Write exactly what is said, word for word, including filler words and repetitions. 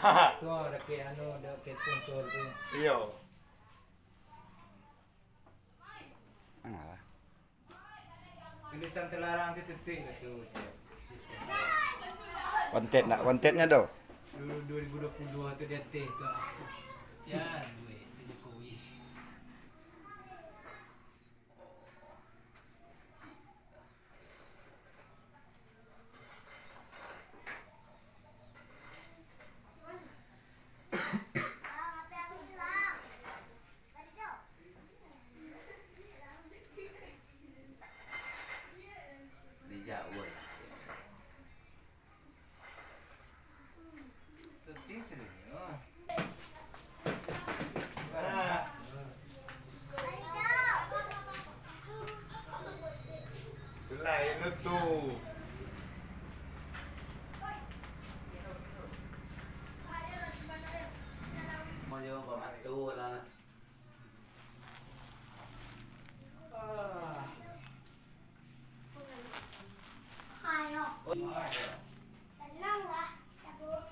Tu, dakek anu, dakek sponsor tu. Iyo. Alah. Tulisan telarang tu tutuik lah tu. Wanted nak, wanted-nyo tu. Dulu dua ribu dua puluh dua tu di ateh tu. Ya, duit tu Jokowi. Itulah itu tu. Mau jawab apa tu lah. Ayo. Senang lah, Datuk.